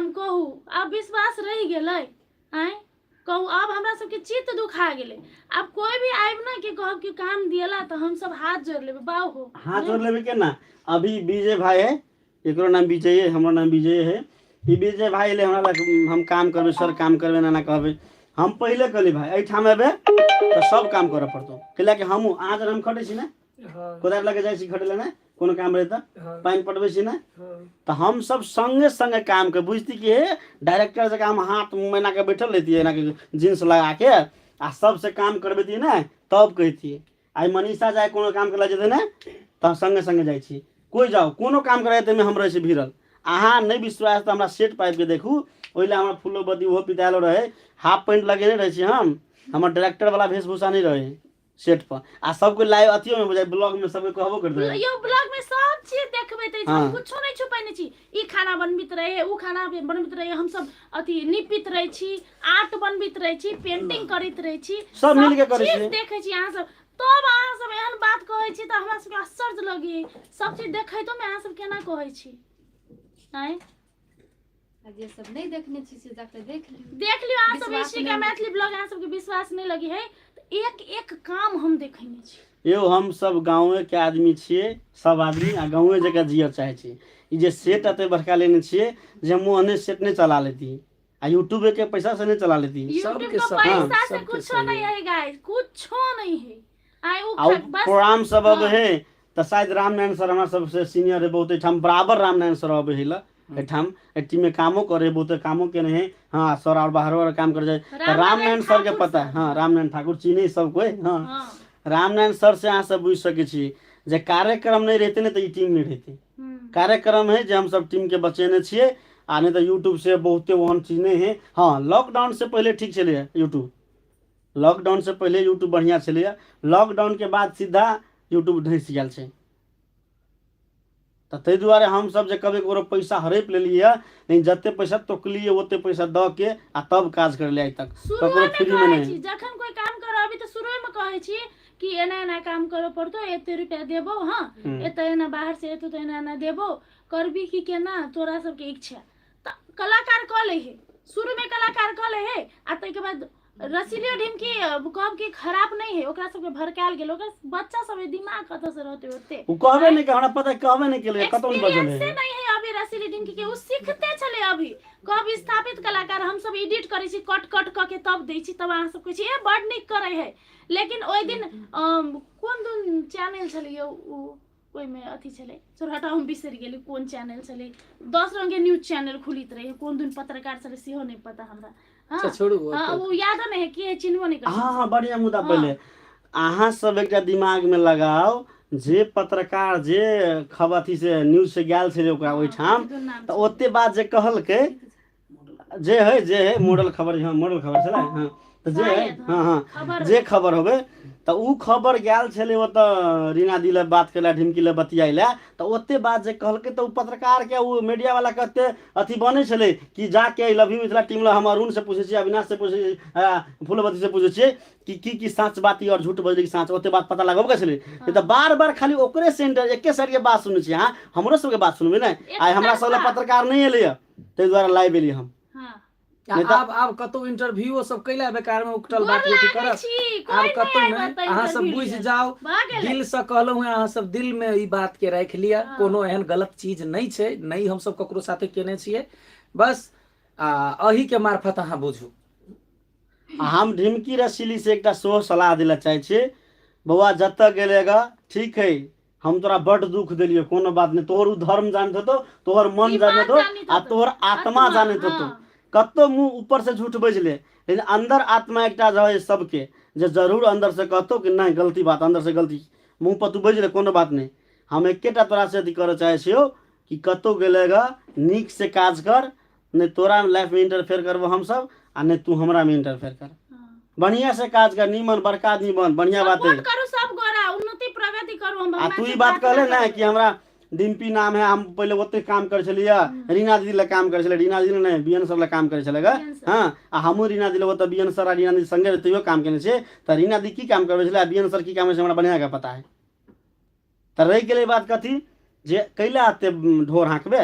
हम कहू आब विश्वास रहि गेलै? आँय कहू, आब हमरा सबके चित्त दुखा गेलै। आब कोई भी आबि ने के कहब कि काम दियला तऽ हमसब हाथ जोड़ि लेबै बाउ हो। हाथ जोड़ लेबै केना? अभी विजय भाई है, एकरो नाम विजय है, हमरो नाम विजय है। ई विजय भाई एलै हमरा लग, हम काम करबै सर, काम करबै ना ना कहबै। हम पहिले कहली भाई एहिठाम एबै तऽ सब काम करऽ पड़तौ, कैला कि हमहूँ अहाँ जन हम खटै छी ने, कोदारि लऽ के जाइ छी खटै लए ने, कोनो काम रहै तऽ पानि पटबै छी ने, तऽ हम सब संगे संगे काम के बुझती कि हे डायरेक्टर जकाँ हम हाथ मुँह एना के बैठल रहितियै, एना के जींस लगा के आ सबसे काम करबैतियै ने, तब कहितियै। आइ मनीषा जाय कोनो काम करला जेतै ने तऽ संगे संगे जाइ छी, कोइ जाउ कोनो काम करै ताहिमे हम रहै छी भिड़ल। अहाँ नहि विश्वास तऽ हमरा सेट पाबि के देखू। ओहि लए हमरा फूलो बत्ती ओहो पितायलो रहै, हाफ पैंट लगेने रहै छी हम, हमर डायरेक्टर वाला वेशभूषा नहि रहै सेट पर। आ सब कोइ लाइव अथियो में बुझाइ ब्लॉग में सब कोइ कहबो करैत रहै। यो ब्लॉग में सब चीज देखबैत अछि, हम कुछो नहि छुपैने छी। ई खाना बनबैत रहे, ऊ खाना बनबैत रहे, हम सब अथी निपित रहै छी, आर्ट बनबैत रहै छी, पेंटिंग करैत रहै छी, सब मिलके करै चीज छियै। देखै छी अहाँ सब। तब अहाँ सब एहन बात कहै छी तऽ हमरा सबके आश्चर्य लगै। सब चीज देखैतो में अहाँ सब केना कहै छी? आँय आ जे सब नहि देखने छी से जाके देख लियौ, देख लियौ अहाँ सब। विश्वास ऋषि के नहि। मैथिली ब्लॉग अहाँ सबके विश्वास नहि लगी है तऽ एक एक काम हम देखैने छी। यौ हम सब गाँवे के आदमी छियै, सब आदमी आ गाँवे जकाँ जियऽ चाहै छी। ई जे सेट एते बड़का लेने छियै जे हम ओहने सेट नहि चला लेती आ यूट्यूबे के पैसा से नहीं चला लेती। यूट्यूब सबके के सपना, पैसा से सबके कुछो नहीं सही। है गाइस, कुछो नहीं है। आइ उ आ उ बस प्रोग्राम सब अबै है तऽ शायद रामनारायण सर हमरा सबसे सीनियर है बहुत, एहिठाम बराबर रामनारायण सर अबै है ल एहिठाम एहि टीम में कामो करे है, बहुते कामो केने है। हाँ सर और बाहरो और काम कर जाए तऽ रामनारायण रामनारायण सर के ठाकुर पता सर। हाँ रामनारायण ठाकुर चिन्है सब कोइ। हाँ रामनारायण सर से अहाँ सब बुझि सकै छी जे कार्यक्रम नहि रहितै ने तऽ ई टीम नहि रहितै। कार्यक्रम है जे हम सब टीम के बचेने छियै, आ नहि तऽ यूट्यूब से बहुते ओहन चीज नहि है। हाँ लॉकडाउन से पहिले ठीक छलैए यूट्यूब, लॉकडाउन से पहिले यूट्यूब बढ़िआँ छलैए, लॉकडाउन के बाद सीधा यूट्यूब धँसि गेल छै। तऽ ताहि दुआरे हमसब जे कभी ककरो पैसा हड़पि लेलियै, लेकिन जते पैसा तोकलियै ओते पैसा दऽ के आ तब काज करलियै आइ तक शुरुए ककरो में फ्रीमे कहै नहि। छी जखन कोई काम करऽ अभी तऽ शुरुए में कहै छी कि एना एना काम करऽ पड़तौ, एते रुपया देबौ, हाँ एते एना बाहर से एतौ तऽ एना एना देबौ, करबी कि केना तोरा सबके इच्छा। तऽ कलाकार कऽ लै है, शुरू में कलाकार कऽ लै है आ ताहिके बाद रसीलियो ढिमकी कहब कि खराब नहीं है, ओकरा सबके भड़कायल गेल। ओकरा बच्चा सब है, दिमाग कतऽ से रहते ओते। ओ कहबे नहि हमरा पता कहबे नहि केलकै, कतौ नहि बजल एक्सपीरियंसे है। नहीं है अभी रसीली ढिमकी के, उ सीखते छले अभी। कहब स्थापित कलाकार हम सब एडिट करै छी, कट कट कऽ के तब दै छी, तब अहाँ सब कहै छी ए बड नीक करै है। लेकिन ओहि दिन कोन दुन चैनल छलै यौ उ ओहिमे अथी छलै, छोड़ हटाउ हम बिसरि गेली कोन चैनल छलै। 10 रंग के न्यूज चैनल खुलित रहै, कोन दुन पत्रकार छलै सेहो नहि पता हमरा। हाँ अच्छा छोड़ू हाँ ओते। ओ यादो नहि है के चिन्हबो नहि करै। हाँ हाँ बढ़िया मुद्दा। हाँ। पहिले अहाँ सब एकटा दिमाग में लगाओ जे पत्रकार जे खबर अथी से न्यूज से गेल छलै ओकरा ओहिठाम नाम तऽ ओते बात जे कहलकै जे है जे है मॉडल खबर, हाँ मॉडल खबर छलै, हाँ तऽ जे है शायद, हाँ हाँ खबर जे खबर होबे तऽ उ खबर गेल छलै ओतऽ रीना दी लए बात करै लए, ढिमकी लए बतियाइ लए, तऽ ओते बात जे कहलकै तऽ उ पत्रकार के उ मीडिया वाला के ओते अथी बनै छलै कि जाके लव you Mithila team लए हम अरुण से पूछै छियै, अविनाश से पूछै छियै, फूलवती से पूछै छियै कि की की साँच बात ई और झूठ बजलै कि साँच, ओते बात पता लगबे के छलै। नहि तऽ बार बार खाली ओकरे सेंटर एके साइड के बात सुनै छियै अहाँ, हमरो सबके बात सुनबै ने। आइ हमरा सब लए पत्रकार नहि एलैए ताहि दुआरे लाइव एलियै हम। आ नहि तऽ आब आब कतौ इंटरव्यूओ सब कैला बेकार में उकटल गोर बात गोटी लागै करत छी, आब कोइ कतौ नहि नहि। आबत अहाँ सब इंटरव्यू बुझि लिअ। जाउ, भऽ गेलै। दिल से कहलहुँ हेँ, अहाँ सब दिल में ई बात के राखि लिअ, कोनो एहन गलत चीज नहि छै, नहि हम सब ककरो साथे केने छियै, बस आ अही के मार्फत अहाँ बुझू। आ हम ढिमकी रसीली से एकटा सेहो सलाह दै लए चाहै छियै, बौआ जतऽ गेले ग ठीक है, हम तोरा बड्ड दुख देलियौ, कोनो बात नहि, तोहर उ धर्म जानैत हेतौ, तोहर मन ईमान जानैत हेतौ जानैत आ हेतौ। तोहर आत्मा आत्मा, जानैत हेतौ। कतौ मुँह ऊपर से झूठ बजि ले, लेकिन अंदर आत्मा एकटा रहै सबके जे जरूर अंदर से कहतौ कि नहि गलती बात, अंदर से गलती मुँह पर तू बजि ले, कोनो बात नहि। हम एकेटा तोरा से अथी करऽ चाहै छियौ कि कतौ गेले ग नीक से काज कर, नहि तोरा लाइफ में इंटरफेयर करबो हमसब आ नहि तू हमरा में इंटरफेयर कर, बढ़िया से काज कर, नीमन बड़का आदमी बन, बढ़िया बात है। सपोर्ट करू सब गोरा, उन्नति प्रगति करू। हम आ भगवान तू से ई बात प्रार्थना कहले ने करबै। कि हमरा डिम्पी नाम है, हम पहिले ओते काम करै छलियै, रीना दीदी लए काम करै छलियै, रीना दीदी नहि बी एन सर लए काम करै छलै ग। BN sir. हाँ आ हमहूँ रीना दीदी लए ओतऽ बी एन सर आ रीना दीदी संगे तैयो काम केने छियै, तऽ रीना दीदी की काम करबै छलै आ बी एन सर की काम करै छै हमरा बढ़िआँ के पता है। तऽ रहि गेलै बात कथी जे कैला एते ढोर हाँकबे,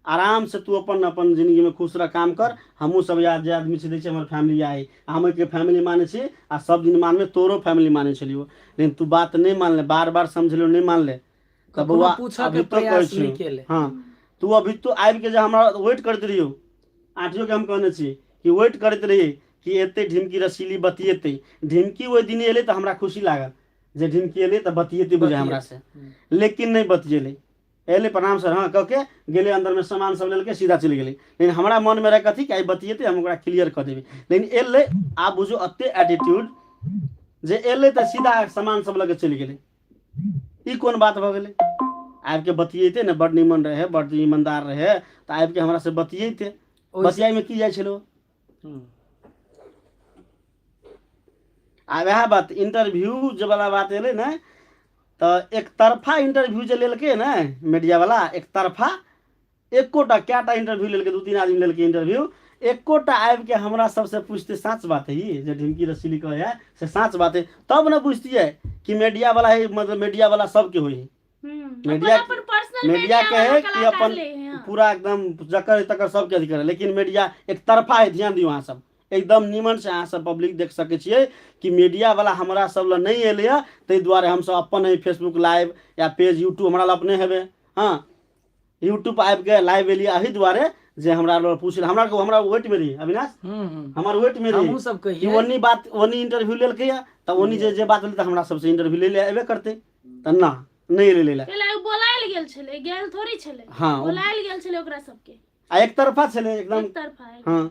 आराम से तू अपन अपन जिंदगी में खुश रह, काम कर। हमहूँ सब यार जे आदमी छी, दै छी हमर फैमिली आइ, हम ओहिके फैमिली मानै छी आ सब दिन मानबै, तोरो फैमिली मानै छलियौ, लेकिन तू बात नहि मानले, बार बार समझलियौ नहि मानले। तऽ कखनो बौआ पूछऽ के अभी तो कहै प्रयास छियौ। नहि केले। हँ, तू अभी तो आबि के जे हमरा वेट करैत रहियौ, आठियो के हम कहने छी कि वेट करैत रही कि एते ढिमकी रसीली बतियेतै। ढिमकी ओहि दिन एलै तऽ हमरा खुशी लागल जे ढिमकी एलै तऽ बतियेतै बुझाय हमरा से, लेकिन नहि बतियेलै। एलै प्रणाम सर हँ कऽ के गेलै, अन्दरमे सामान सब लेलकै, सीधा चलि गेलै। लेकिन हमरा मनमे रहै कथी कि आइ बतियेतै, हम ओकरा क्लियर कऽ देबै। लेकिन एलै, आब बुझू एते एटीट्यूड जे एलै तऽ सीधा सामान सब लऽ के चलि गेलै। ई कोन बात भऽ गेलै? आबिके बतियेतै ने, बड निमन रहै, बड ईमानदार रहै, तऽ आबिके हमरा से बतियेतै। बतियाइमे की जाइ छलै? आ वएह बात इंटरव्यू जे वाला बात एलै ने, तऽ एक तरफा इंटरव्यू जे लेलकै ने मीडिया वाला, एक तरफा एकोटा कएटा इंटरव्यू लेलकै, दू तीन आदमी लेलकै इंटरव्यू, एकोटा आबि के हमरा सबसे पूछते साँच बात है ई जे ढिमकी रसीली कहै है से साँच बात है, तब ने बुझतियै कि मीडिया वाला है, मतलब मीडिया वाला सबके होइ है। मीडिया अपन पर्सनल मीडिया के है कि कलाकार अपन ले है, हाँ। पूरा एकदम जकर है तकर सबके अधिकार है, लेकिन मीडिया एक तरफा है। ध्यान दियौ अहाँ सब एकदम नीमन से, अहाँ सब पब्लिक देख सकै छियै कि मीडिया वाला हमरा सब लग नहि एलै हँ, ताहि दुआरे हमसब अपन एहि फेसबुक लाइव या पेज यूट्यूब हमरा लग अपने हेबै। हँ, यूट्यूब आबि के लाइव एलियै एहि दुआरे जे हमरा लग पूछ, हमरा हमरा वेट में रही अविनाश, हमर वेट में रही हमहूँ सब कि कहियै ओनी बात ओनी इंटरव्यू लेलकै या तऽ ओनी जे जे बात भेलै तऽ हमरा सबसे इंटरव्यू ले ले एबे करतै, तऽ ना नहि एलै लै लए। कैला ओ बोलायल गेल छलै, गेल थोड़ी छलै। हँ, बोलायल गेल छलै ओकरा सबके। आ एक तरफा छलै एकदम। एक तरफा एक। हँ,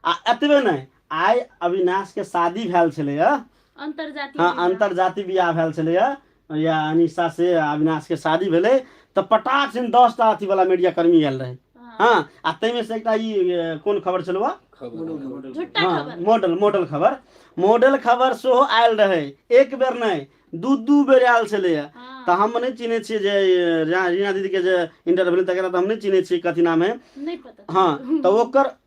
आ एतबे नहि, आइ अविनाश के शादी भेल छलै हँ। अंतरजातीय हँ, विवाह। अंतरजातीय बियाह भेल छलै हँ, या अनिशा से अविनाश के शादी भेलै तऽ पटाक से 10टा अथी वाला मीडिया कर्मी आयल रहै। हँ, आ ताहिमे से एकटा ई कोन खबर छलौ? झुट्टा हँ, खबर। मॉडल, मॉडल खबर, मॉडल खबर सेहो आयल रहै। एक बेर नहि, दू दू बेर आयल छलैए। तऽ हम नहि चिन्है छियै जे रीना दीदीके जे इंटरव्यू तकरा तऽ हम नहि चिन्है छियै, कथी नाम है नहि पता। हँ, तऽ ओकर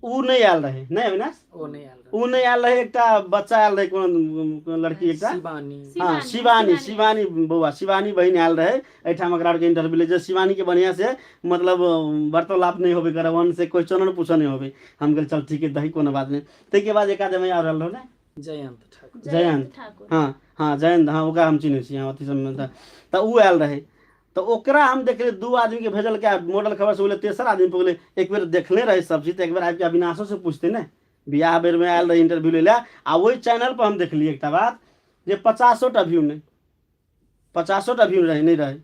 उ नहि आयल रहै, नहि अविनाश? ओ नहि आयल रहै। उ नहि आयल रहै। एकटा बच्चा आयल रहै, कोनो लड़की एकटा शिवानी। हँ, शिवानी, शिवानी बौआ, शिवानी बहिन आयल रहै एहिठाम। ओकरा आरके इंटरव्यू लै जे शिवानीके बढ़िआँ से मतलब वार्तालाप नहि होबे करे, वन से क्वेश्चन पूछऽ नहि होबे। हम कहलियै चल ठीक है, दही कोनो बात नहि। ताहिके बाद एक आदमी आयल रहै ने, जयंत ठाकुर। जयंत ठाकुर। हँ हँ, जयंत, हँ, ओकरा हम चिन्है छी। हँ, अथी सबमे तऽ उ आयल रहै, तऽ ओकरा हम देखलियै दू आदमीके भेजलकै आ मॉडल खबर से बोले तेसर आदमी पकड़ले। एक बेर देखले रहै सब चीज, तऽ एक बेर आबिके अविनाशो से पूछते ने। बियाह बेरमे आयल रहै इंटरव्यू लै लए, आ ओहि चैनल पर हम देखलियै एकटा बात जे 50टा व्यू नहि, 50टा व्यू रहै नहि रहै।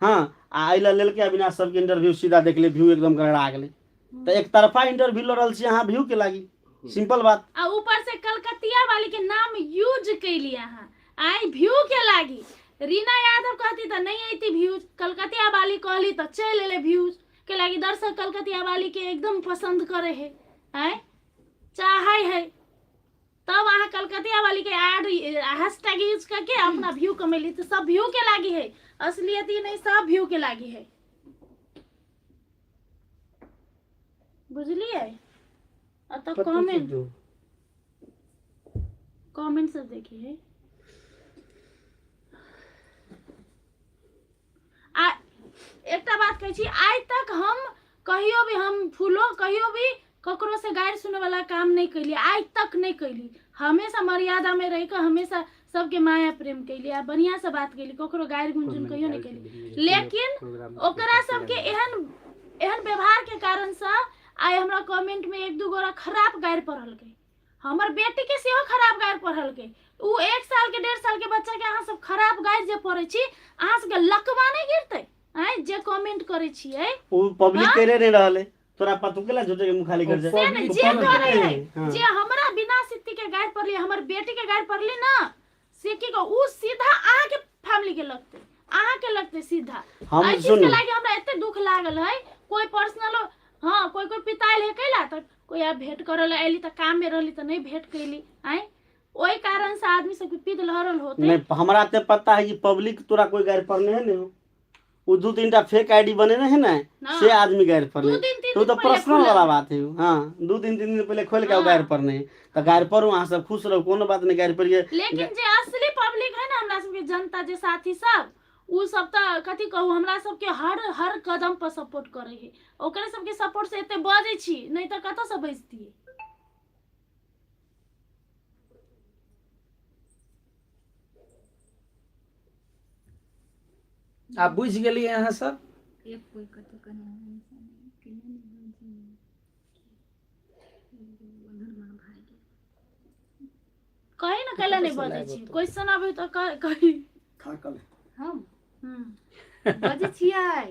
हँ, आ एहि लए लेलकै अविनाश सबके इंटरव्यू, सीधा देखलियै व्यू एकदम गड़गड़ा गेलै। तऽ एक तरफा इंटरव्यू लऽ रहल छी अहाँ व्यू के लागी, सिंपल बात। आ ऊपर से कलकतिया वाली के नाम यूज कैली अहाँ आइ व्यू के लागी। रीना यादव कहती तऽ नहीं अयती व्यूज, कलकतिया वाली कहली तऽ चलि एलै व्यूज के लागी। दर्शक कलकतिया वाली के एकदम पसंद करे है, आँय चाहे है, तब अहाँ कलकतिया वाली के एड हैशटैग यूज करके अपना व्यू कमेली। तो सब व्यू के लागी है, असलियत ही नहीं, सब व्यू के लागी है, बुझलिए? आ तऽ कमेंट कमेंट सब देखी है। आ एकटा बात कहै छी, आइ तक हम कहियो भी, हम फूलो कहियो भी ककरो से गारि सुनै वाला काम नहि कैली, आइ तक नहि कैली। हमेशा मर्यादा में रहि कऽ हमेशा सबके माया प्रेम कैली आ बढ़िया से बात कैली, ककरो गारि गुंजुन कहियो नहि कैली। लेकिन ओकरा सबके एहन एहन व्यवहार के कारण से आइ हमरा कमेंट में एक दू गोरा खराब गारि पढ़लकै, हमर बेटी के सेहो खराब गारि पढ़लकै। उ 1 साल के 1.5 साल के बच्चा के अहाँ सब खराब गारि जे पढ़ै छी, अहाँ सबके लकवा नहि गिरतै? आँय, जे कमेंट करै छियै ओ पब्लिक करे नहि रहलै, तोरा पतु केला झूठे के मुँह खाली कर से जाए। नहि, जे करे है, हाँ। जे हमरा बिना सिद्धि के गारि पड़ली, हमर बेटी के गारि पड़ली ना, से की कहू, उ सीधा अहाँ के फैमिली के लगतै, अहाँ के लगतै सीधा। हम एहि चीज के सुनू लागी हमरा एते दुख लागल है। कोई पर्सनल, हाँ, कोई कोई पितायल है कैला तऽ कोई आब भेंट करऽ लए अयली तऽ काम में रहली तऽ नहि भेंट कैली। आँय, ओहि कारण से आदमी सबके पीत लहरल होते। नहीं, हमरा ते पता है कि पब्लिक तोरा कोई गारि पड़ने है नहीं हो। वो दू तीन टा फेक आईडी बनेने है ना, ना। से आदमी गारि पड़ने। दू दिन तीन तो दिन तो पहिले पर्सनल खुलल। वाला बात है। हाँ, 2 दिन 3 दिन पहले खोल के हाँ। गारि पड़ने तो गारि पढ़ू, अहाँ सब खुश रहो, कोनो बात नहीं, गारि पड़िए। लेकिन जे असली पब्लिक है ना, हमरा सबके जनता जे साथी सब, ओ सब तऽ कथी कहू हमरा सबके हर हर कदम पर सपोर्ट करै है। ओकरे सबके सपोर्ट से एते बजै छी, नहि तऽ कतऽसँ बजतियै। आब बुझि गेलियै अहाँ सब। कही ने कैला नहि बजै छी, क्वेश्चन अबै तऽ कही। हम बजै छियै।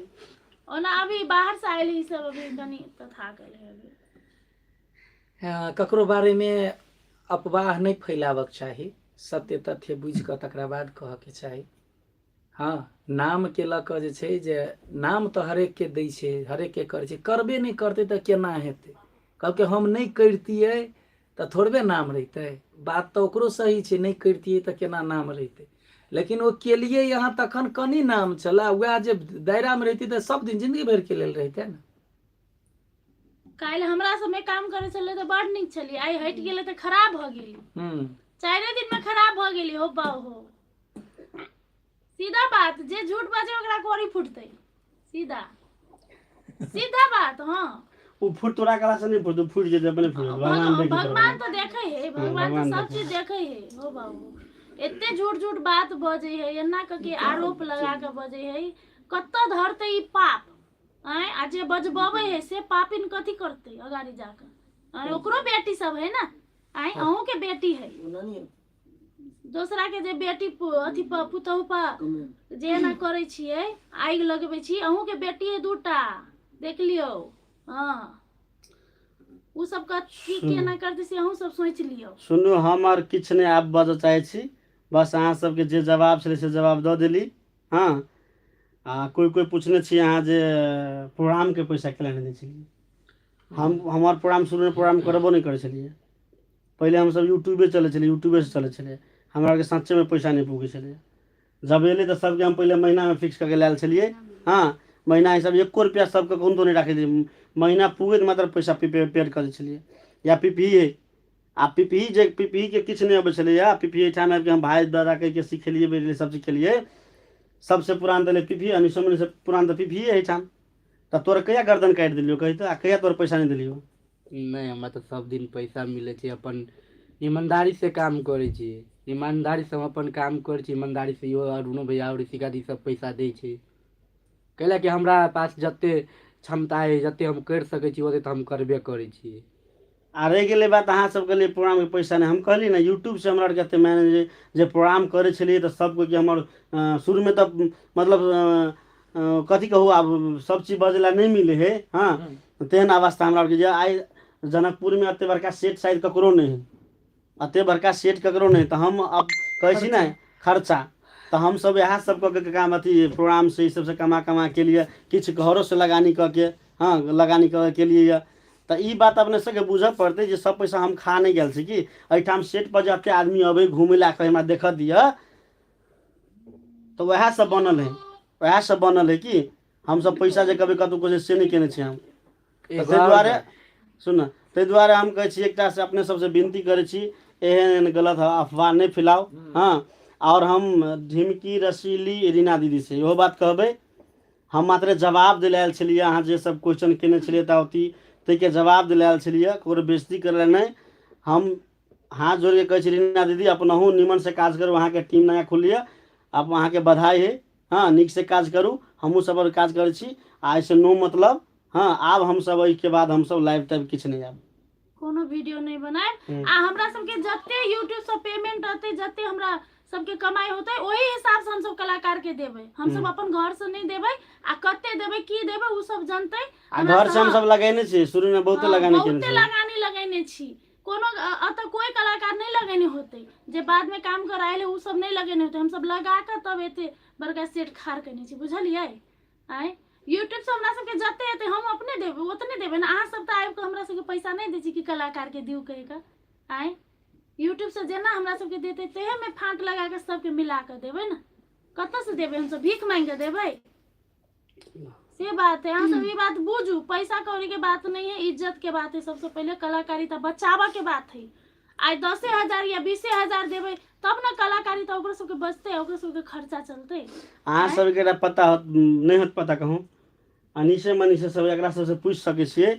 ओना अभी बाहर से आयल ई सब अभी कनि तऽ थाकल है अभी। हाँ, ककरो बारेमे अफवाह नहि फैलाबक चाही, सत्य तथ्य बुझि कऽ तकरा बाद कहऽके चाही। हँ, नामके लऽ कऽ जे छै जे नाम तऽ हरेकके दै छै, हरेकके करै छै, करबे नहि करतै तऽ केना हेतै? कहलकै हम नहि करितियै तऽ थोड़बे नाम रहितै। बात तऽ ओकरो सही छै, नहि करितियै तऽ केना नाम रहितै? लेकिन ओ केलियै अहाँ तखन कनि नाम छलए, वएह जे दायरामे रहितै तऽ सब दिन जिन्दगी भरिके लेल रहितै ने। काल्हि हमरा सबमे काम करै छलै तऽ बड़ नीक छलियै, आइ हटि गेलै तऽ खराब भऽ गेली। 4 दिनमे खराब भऽ गेली। हो बाउ हो, सीधा बात, जे झूठ बाजे ओकरा कोरी फुटतै, सीधा सीधा बात। हाँ, ओ फूट तोरा कला से नहीं फूटतै, फूट जेतै अपने फूट। भगवान देखे, भगवान तो देखे है, भगवान तो सब चीज देखे है। हो बाबू, एते झूठ झूठ बात बजे है, एना कऽ के आरोप लगा के बजे है, कतऽ धरतै ई पाप? आँय, आ जे बजबबै है से पापिन कथी करतै अगाड़ी जाकऽ? आँय, ओकरो बेटी सब है ना। आँय, अहूँ के बेटी है, दोसरा के जे बेटी अथी पुतहु पर जे एना करै छियै, आगि लगबै छी, अहूँ के बेटी है दूटा, देख लियौ। हँ, ओ सब कथी केना करतै से अहूँ सब सोचि लियौ। सुनू, हम आर किछु नहि आब बाजऽ चाहै छी, बस अहाँ सबके जे जवाब छलै से जवाब दऽ देली। हँ, आ कोइ कोइ पुछने छी अहाँ जे प्रोग्रामके पैसा केला नहि दै छलियै। हम हमर प्रोग्राम शुरूमे प्रोग्राम करबो नहि करै छलियै। पहिले हमसब यूट्यूबे चलै छलियै, यूट्यूबेसँ चलै छलियै। हमरा आरके सच्चेमे पैसा नहि पुगै छलै। जब एलै तऽ सबके हम पहिले महीनामे फिक्स कऽ के लायल छलियै। हँ, महीना हिसाब एको रुपैआ सबके कोन नहि राखै छलियै। महीना पुगैत मात्र पैसा पेड कऽ दै छलियै। या पी पी है, आ पी पी जे पी पी के किछु नहि अबै छलैए। पी पी एहिठाम आबिके हम भाय दादा कहिके सिखेलियै, बेरलियै, सब चीज केलियै। सबसे पुरान देलै पी पी, अनिसो से पुरान तऽ पी पी एहिठाम। तऽ तोरा कहिया गर्दन काटि देलियौ कही तऽ, आ कहिया तोरा पैसा नहि देलियौ? नहि, हमरा तऽ सब दिन पैसा मिलै छै। अपन ईमानदारी से काम करै छियै, ईमानदारी से हम अपन काम करै छी, ईमानदारी से इहो अरुणो भैया आओर ऋषिका दी सब पैसा दै छै। कैला कि हमरा पास जते क्षमता है, जते हम करि सकै छी, ओते तऽ हम करबे करै छियै। आ रहि गेलै बात अहाँ सबके लिए प्रोग्रामके पैसा नहि, हम कहली ने यूट्यूबसँ हमरा आरके एते मैनेज जे प्रोग्राम करै छलियै तऽ सब कोइके हमर शुरूमे तऽ मतलब कथी कहू, आब सब चीज बजै लए नहि मिलै है। हँ, तेहन अवस्था हमरा आरके जे आइ जनकपुरमे एते बड़का सेट शायद ककरो नहि है, एते बड़का सेट ककरो नहि। तऽ हम अब कहै छी ने खर्चा तऽ हमसब इएह सब कऽ के काम अथी प्रोग्राम से ई सबसँ कमा कमा के लिए किछु घरोसँ लगानी कऽ के, हँ, लगानी कऽ के लिए। तऽ ई बात अपने सबके बुझऽ पड़तै जे सब पैसा हम खा नहि गेल छी कि एहिठाम सेट पर जे एते आदमी अबै घुमै लए कऽ हमरा देखऽ दिअ, तऽ वएह सब बनल है, वएह सब बनल है कि हमसब पैसा जे कभी कतहु कोशिश से नहि केने छी हम। तऽ ताहि दुआरे सुन, ताहि दुआरे हम कहै छी एकटा से अपने सबसँ विनती करै छी, एहन एहन गलत अफवाह नहि फैलाउ। हँ, आओर हम ढिमकी रसीली रीना दीदी से इहो बात कहबै, हम मात्र जवाब दै लए आयल छलियै। अहाँ जे सब क्वेश्चन केने छलियै तावती ताहिके जवाब दै लए आयल छलियै, ककरो बेइज्जती करै लए नहि। हम हाथ जोड़िके कहै छी रीना दीदी, अपनहु निमन से काज करू। अहाँके टीम नया खुललियै, आब अहाँके बधाई है। हँ, नीक से काज करू, हमहूँ सब काज करै छी आ एहिसँ नो मतलब। हँ, आब हमसब एहिके बाद हमसब लाइव टाइव किछु नहि आब कोनो वीडियो नहि बनायब। आ हमरा सबके जते यूट्यूब से पेमेंट अतै, जते हमरा सबके कमाई होतै, ओही हिसाब से हमसब कलाकार के देबै। हमसब अपन घर से नहि देबै। आ कते देबै, की देबै, ओ सब जनतै। आ घर से हमसब लगेने छी, शुरू में बहुते लगाने केने बहुते लगानी लगेने छी। कोनो एतऽ कोई कलाकार नहि लगेने होतै, जे बाद में काम करायल है ओ सब नहि लगेने होतै। हमसब लगा कऽ तब एते बड़का सेट खाड़ केने छी, बुझलियै? आँय, यूट्यूब से हमरा सबके जते एतै हम अपने देबै, ओतने देबै ने। अहाँ सब तऽ आबि कऽ हमरा सबके पैसा नहि दै छी कि कलाकार के दियौ कहि कऽ। आँय, यूट्यूब से जेना हमरा सबके देतै तेहेमे फाँट लगा कऽ सबके मिला कऽ देबै ने। कतऽ से देबै हमसब? भीख मांगि कऽ देबै? से बात है। अहाँ सब ई बात बुझू, पैसा कौड़ी के बात नहीं है, इज्जत के बात है। सबसे पहले कलाकारिता बचाबऽ के बात है। आइ 10,000 या 20,000 देबै तब ने कलाकारी तऽ ओकरो सबके बचतै, ओकरो सबके खर्चा चलतै। अहाँ सबके एकरा पता होत नहि होत पता कहूँ, अनीसे मनीषे सब एकरा सबसँ पूछि सकै छियै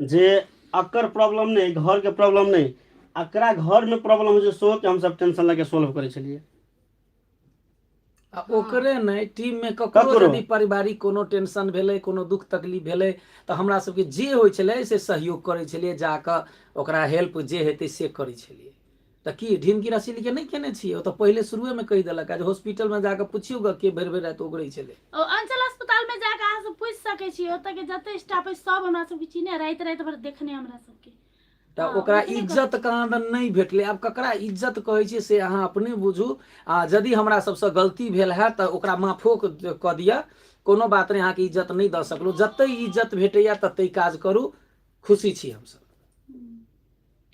जे अकर प्रॉब्लम नहि, घरके प्रॉब्लम नहि, अकरा घरमे प्रॉब्लम होइ छै सेहो के हमसब टेंशन लऽ के सोल्व करै छलियै। आ ओकरे नहि, टीम में ककरो ककरो। यदि पारिवारिक कोनो टेंशन भेलै, कोनो दुख तकलीफ भेलै, तऽ हमरा सबके जे होइ छलै से सहयोग करै छलियै, जाकऽ ओकरा हेल्प जे हेतै से करै छलियै। तऽ की ढिमकी रसीलीके नहि केने छियै? ओ तऽ पहिले शुरुएमे कहि देलक जे हॉस्पिटलमे जाकऽ पुछियौ गऽ के भरि भरि राति ओगरै छलै। ओ अंचल अस्पताल में जाके अहाँ सब पूछि सकै छी, ओतऽ के जते स्टाफ है सब हमरा सबके चिन्है, राति राति भरि देखने हमरा सबके। तऽ हँ, ओकरा ओतने इज्जत कहाँ दन नहि भेटलै। आब ककरा इज्जत कहै छियै से अहाँ अपने बुझू। आ यदि हमरा सबसँ गलती भेल हैत तऽ ओकरा माफो कऽ दिअ, कोनो बात नहि, अहाँके इज्जत नहि दऽ सकलहुँ। जतहि इज्जत भेटैया ततहि काज करू, खुशी छी हमसब।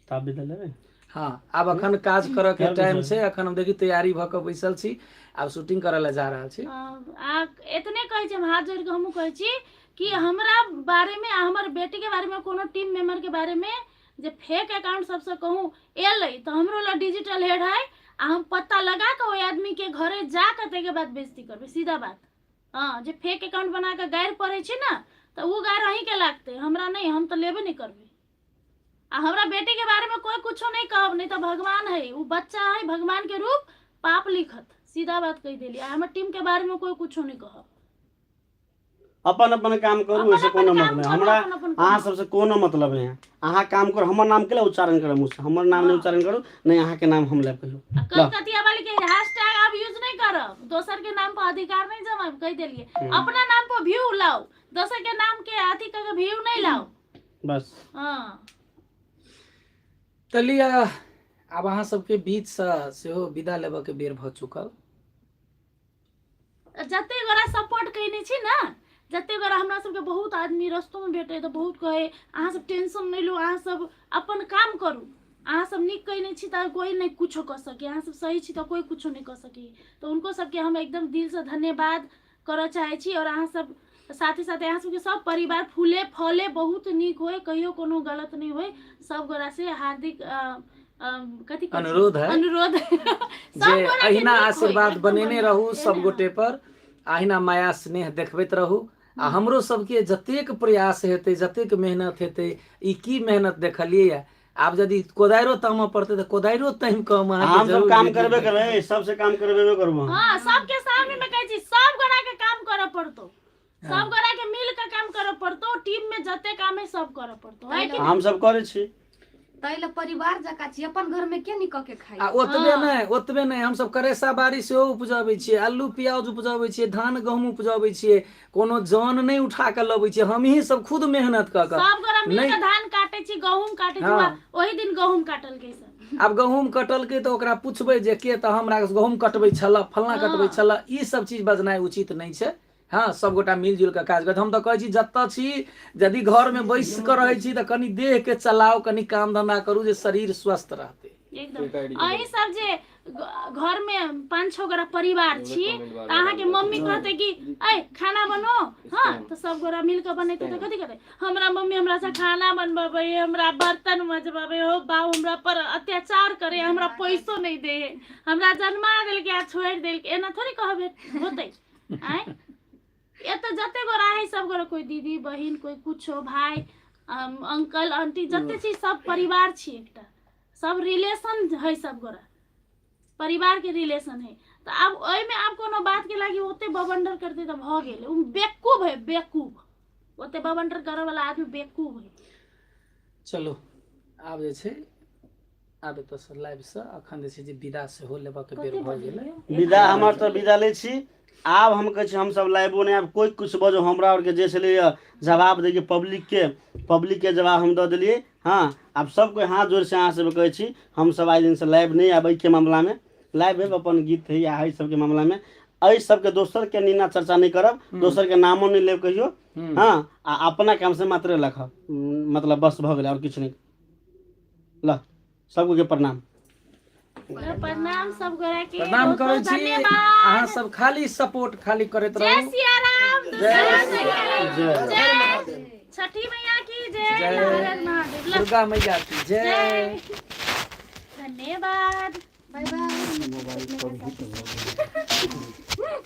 तऽ आब विदा लेबै? हँ, आब अखन काज करऽ के कर टाइम बैसल। छै। अखन हम देखी तैयारी भऽ कऽ बैसल छी, आब शूटिंग करऽ लए जा रहल छी। आ एतने कहै छी हम, हाथ जोड़ि कऽ हमहूँ कहै छी कि हमरा बारेमे आ हमर बेटीके बारेमे, कोनो टीम मेम्बरके बारेमे जे फेक अकाउंट सबसँ कहूँ एलै तऽ हमरो लग डिजिटल हेड है आ हम पता लगा कऽ ओहि आदमीके घरे जा कऽ ताहिके बाद बेइज्जती करबै, सीधा बात। हँ, जे फेक अकाउंट बना कऽ गारि पड़ै छै ने तऽ ओ गारि अहीँके लागतै, हमरा नहि, हम तऽ लेबे नहि करबै। आ हमरा बेटी के बारे में कोई कुछो नहीं कहब, नहीं तो भगवान है, वो बच्चा है, भगवान के रूप पाप लिखत, सीधा बात कह देली। आ हमर टीम के बारे में कोई कुछो नहीं कहब। अपन अपन काम करू, अपन ओहिसँ अपन कोनो काम मतलब नहि। करू, हमरा अपन अपन काम। अहाँ सबसँ कोनो मतलब नहि है। अहाँ काम करू, हमर नाम के उच्चारण करब मुँहसँ, हमर नाम नहि हँ। उच्चारण करू, नहि अहाँके नाम हम लेब कहियो। आ कलकतिया वाली के हैशटैग आब यूज नहीं करब, दोसर के नाम पर अधिकार नहीं जमाब, कह देलिए। अपना नाम पर व्यू लाओ, दोसर के नाम के अथी करके व्यू नहीं लाओ, बस। हँ। तऽ लिअ, आब अहाँ सबके बीचसँ सेहो विदा लेबऽके बेर भऽ चुकल। जते गोरा सपोर्ट कयने छी ने, जते गोरा हमरा सबके बहुत आदमी रस्तोमे भेटै तऽ बहुत कहै अहाँ सब टेंशन नहि लू, अहाँ सब अपन काम करू, अहाँ सब नीक कयने छी तऽ कोइ नहि कुछो कऽ सकै, अहाँ सब सही छी तऽ कोइ कुछो नहि कऽ सकै। तऽ हुनको सबके हम एकदम दिलसँ धन्यवाद करऽ चाहै छी। आओर अहाँ सब साथे साथे अहाँ सबके सब परिवार फूले फले बहुत नीक होय, कहियो कोनो गलत नहि होय, सब गोरा से हार्दिक कथी कहै छै? अनुरोध है। अनुरोध जे सब गोरा के अहिना नीक होय, आशीर्वाद एकदम बनेने बढ़िआँ। रहू सब एहने, गोटे पर, अहिना माया स्नेह देखबैत रहू। आ हमरो सबके जतेक प्रयास हेतै, जतेक मेहनत हेतै, ई की मेहनत देखलियै, आब यदि कोदारिो तामऽ पड़तै तऽ कोदारिो तामि कऽ हम अहाँके हम सब जरूर काम वीडियो करबे देब। करबै, सबसे काम करबेबे करबो हम। हाँ, सबके सामने में कहै छी सब गोरा के काम करऽ पड़तौ, सब गोरा के मिल के काम करऽ पड़तौ, टीम में जते काम है सब करऽ पड़तौ, है कि हम सब करै छी। ताहि लए परिवार जकाँ छी, अपन घर में के नहि कऽ के खाइ। आ ओतबे हँ। नहि, ओतबे नहि, हमसब करेसा बाड़ी सेहो उपजबै छियै, आलू प्याज उपजबै छियै, धान गहूम उपजबै छियै, कोनो जन नहि उठा कऽ लबै छियै, हमही सब खुद मेहनत कऽ कऽ। सब गोरा मिल नहि के धान काटे छी, गहूम काटे छी। हँ। ओहि दिन गहूम काटलकै सब। आब गहूम कटलकै तऽ ओकरा पुछबै जे के तऽ हमरा गहूम कटबै छलऽ, फल्लाँ कटबै हँ। छलऽ, ई सब चीज बजनाइ उचित नहि छै। हँ, सबगोटा मिलजुल कऽ काज करत। हम तऽ कहै छी जतऽ छी, यदि घरमे बैस कऽ रहै छी तऽ कनि देहके चलाउ, कनि काम धन्धा करू जे शरीर स्वस्थ रहतै। एकदम। अहीं सब जे घर में 5-6 गोरा परिवार छी तऽ अहाँके मम्मी कहते कि ऐ खाना बनो, हाँ, तऽ सब गोरा मिल कऽ बनेतै तऽ कथी कहतै? हमरा मम्मी हमरा से खाना बनबबै, हमरा बर्तन मजबाबै, हो बाप हमरा पर अत्याचार करे, हमरा पैसो नहि दे, हमरा जन्मा देलकै आ छोड़ि देलकै, एना थोड़े कहबे होतै? आँय, एतऽ जते गोरा है सब गोरा, कोई दीदी बहिन, कोई कुछो भाई, अंकल आंटी, जते छी सब परिवार छी एकटा, सब रिलेशन है, सब गोरा परिवार के रिलेशन है। तऽ आब ओहिमे आब कोनो बात के लागी ओते बवंडर करते तऽ भऽ गेलै, ओ बेवकूफ है, बेवकूफ, ओते बवंडर करऽ वाला आदमी बेवकूफ है। चलू, आब जे छै आब एतऽसँ लाइवसँ अखन जे छै जे विदा सेहो लेबऽके बेर कते भऽ बजलै गेलै। यौ? विदा हमर तऽ विदा लै छी। आब हम कहै छी हमसब लाइवो नहि, आब कोइ किछु बजो, हमरा आरके जे छलैए जवाब दैके पब्लिकके, पब्लिकके जवाब हम दऽ देलियै। हँ, आब सब कोइ हाथ जोड़ि से अहाँ सबके कहै छी, हमसब आइ दिनसँ लाइव नहि आयब। एहिके मामलामे लाइव आयब अपन गीत है या एहि सबके मामलामे, एहि सबके दोसरके निन्दा चर्चा नहि करब, दोसरके नामो नहि लेब कहियो। हँ, आ अपना कामसँ मात्र राखब, मतलब बस भऽ गेलै, आओर किछु नहि। ल सबके प्रणाम। प्रणाम सब गोरा के, प्रणाम बहुत करै बहुत छी। धन्यवाद। अहाँ सब खाली सपोर्ट खाली करैत जय रहू। सियाराम, जय जय जय छठी मैया की जय, जय। हर हर महादेव, दुर्गा मैया की जय। जय। धन्यवाद। बाय बाय। मोबाइल सब हिट हो गेल।